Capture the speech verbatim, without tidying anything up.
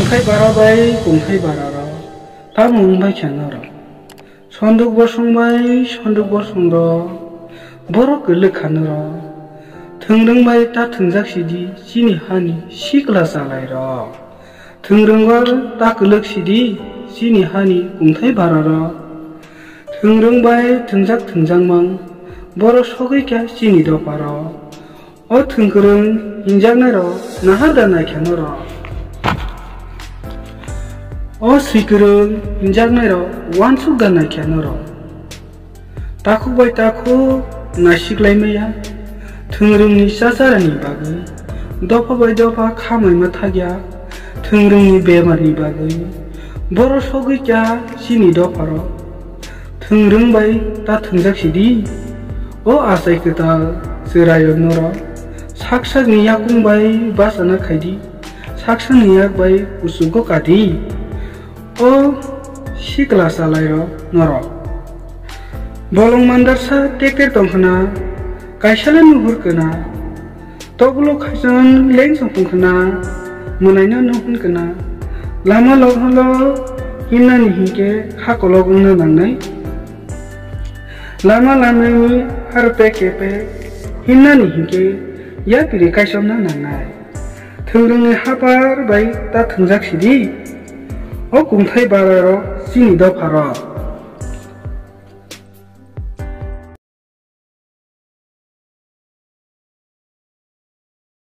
Kungthai bara bai kungthai bara rok tamo wng bai kha norok? Sonduk bosong bai sonduk bosong rok borok kwlwk kha norok. Thwngrwng bai ta thwngjak sidi chini hani sikla chalai rok. Thwngrwng bai ta kwlwk sidi chini hani kungthai bara rok. Thwngrwng bai thwngjak thwngjakmang borok sogwi kha chini dopha rok. O thwngkwrwng hinjaknairok nahar da naikha norok? O swikwrwng hinjaknairok uansuk da naikha norok? Takhuk bai takhuk naisiklaimaya thwngkwrwngni chacharani bagwi, dopha bai dopha khamaima thakya thwngkwrwngni bemarni bagwi, borok sogwi kha chini dopharok. Thwngrwng bai ta thwngjak sidi. O achai kwtal chwrairok norok sak sakni yakung bai bachana khaidi, sak sakni yak bai kuchugo kadi. O sikla chalairok norok bolong mandarsa tekter tongkhna, kaisala nuhur kwna, tobulo khaichon leng songkhna, mwnaino nuhun kwna, lama lokholo hinnani hinkhe kha kolok wngna nangnai. Lama lamani haro pek khe pek hinnani hinkhe yapiri kaisomna nangnai. Thwngrwngni hapar bai ta thwngjak sidi. O kungthai bararok chini dopharok.